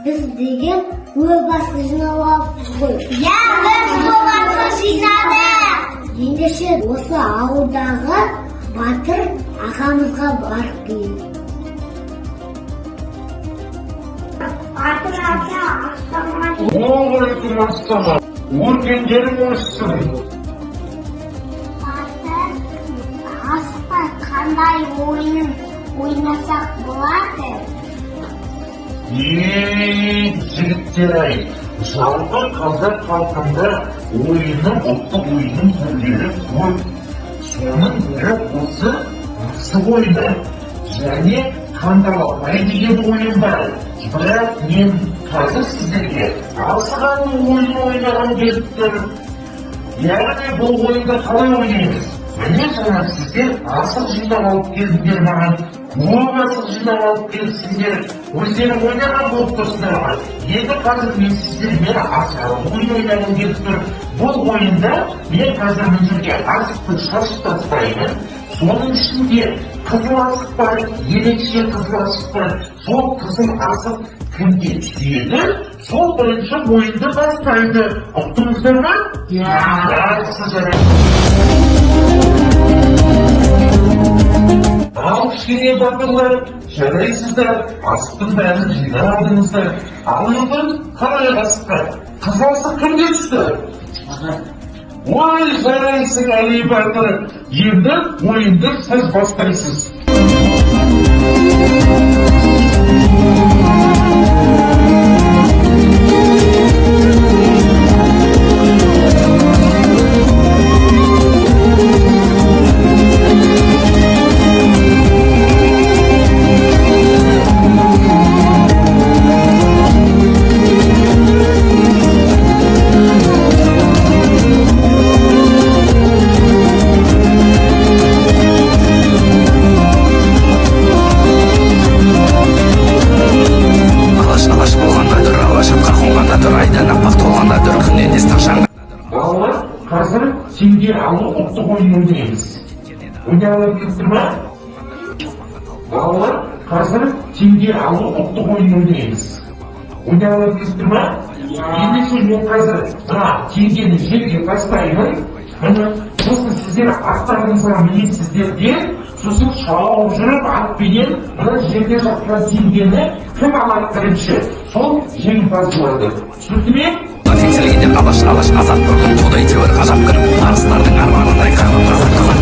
Біз деген көп асық жинап алыппыз ғой. Иә, біз көп асық жинадық. Ендеше осы ауылдағы батыр ағамызға барып келейік. Батыр ата, ассалаумағалейкум. Уағалейкум ассалам. Өркендерің өссін. Батыр, асықпай қандай ойын ойнасақ болады? Е, жігіттер ай, жалпы қазақ халқында ойынның, ұлттық ойынның түрлері көп. Соның бірі осы асық ойыны. Және қандалақай деген ойын бар. Бірақ мен қазір сіздерге асық ату ойынын ойнағым келіп тұр. Яғни бұл ойынды қалай ойнаймыз? Міне, жаңа сіздер асық жинап алып келдіңдер маған. Көп асық жинап алып келіпсіңдер. Өздерің ойнаған болып тұрсыңдар ғой. Енді қазір мен сіздермен асық ату ойын ойнағым келіп тұр. Бұл ойында мен қазір мына жерге асықты шашып тастаймын. Соның ішінде қызыл асық бар, ерекше қызыл асық бар. Сол қызыл асық кімге түседі, сол бірінші ойынды бастайды. Ұқтыңыздар ма? Иә. Жақсы, жарайды. Ал, кішкене батырлар, жарайсыздар, асықтың бәрін жинап алдыңыздар. Ал енді қарайық асыққа. Қызыл асық кімге түсті? Ой, жарайсың, Әли батыр. Енді ойынды сіз бастайсыз. Алаш, алаш болғанда дүр, алаш атқа қонғанда дүр, айдан аппақ толғанда дүр, күннен ыстық жанға. Балалар, қазір теңге алу ұлттық ойын ойнаймыз. Ойнай аласыздар ма? Балалар, қазір теңге алу ұлттық ойын ойнаймыз. Ойнай аласыздар ма? Ендеше мен қазір мына теңгені жерге тастаймын. Міне, сосын сіздер аттарыңызға мінесіздер де, сосын шауып жүріп атпенен мына жерде жатқан теңгені кім алады бірінші, сол жеңімпаз болады. Түсінікті ме? Теңселгендер алаш, алаш, азат бір күн туды, әйтеуір ғажап күн, арыстардың арманындай қағып қазақ.